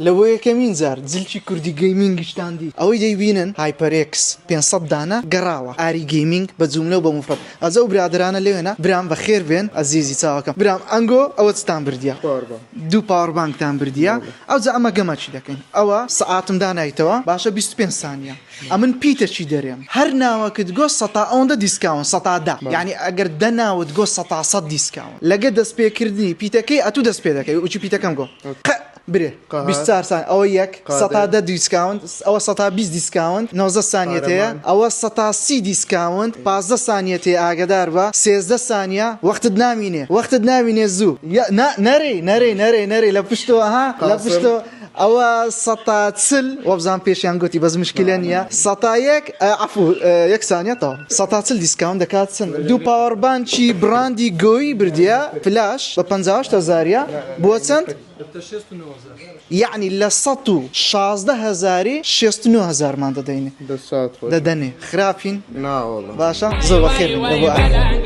لە بۆ یەکەمین جار جلکی کوردی gaming یشتان دی ئەوەی دەیبینن HyperX 500 دانە گەڕاوە ئاری gaming بە جوملە و بە موفرەد ئەجە ئەو برادەرانە لەوێنە برام بەخێر بێن ئەزیزی چاوەکەم برام ئەنگۆ ئەوە چتان بردیە دوو power bank تان بردیە ئەوجا ئەمە گەمە چی دەکەین ئەوە سەعاتم دانایتەوە باشە 25 سانیە ئەمن پیتە چی دەرێم هەر ناوەکت گۆ سەتا ئەوەندە discount سەتا دە یانی ئەگەر دە ناوت گۆ سەتا سەد discount لەگە دەست پێکردنی پیتەکەی ئەتوو دەست پێ دەکەی وچی پیتەکەم گۆ قە برێ 24 سان ئەوە یەک سەتا دە discount ئەوە سەتا 20 discount 19 سانیەت هەیە ئەوە سەتا سی discount 15 سانیەت هەیە ئاگەدار بە 13 سانیە وەختت نامینێ وەختت نامینێ زوو نا نەرێ نەرێ نەرێ نەرێ لە پشتەوە ها لە پشتەوە ئەوە سەتا چل وابزانم پێشیان گوتی بەس مشکلە نییە سەتا یەک عەفو یەک سانیە تەواو سەتا چل discount دەکات چەند دوو power bank ی brand ی گۆیی بردیە فلاش بە 58 هەزاریە بۆ چەند یەعنی لە 116 هەزاری 69 هەزارمان دەدەینێ دەدەنێ خراپین باشە زۆر بەخێر بێن لە بۆ ئاخر.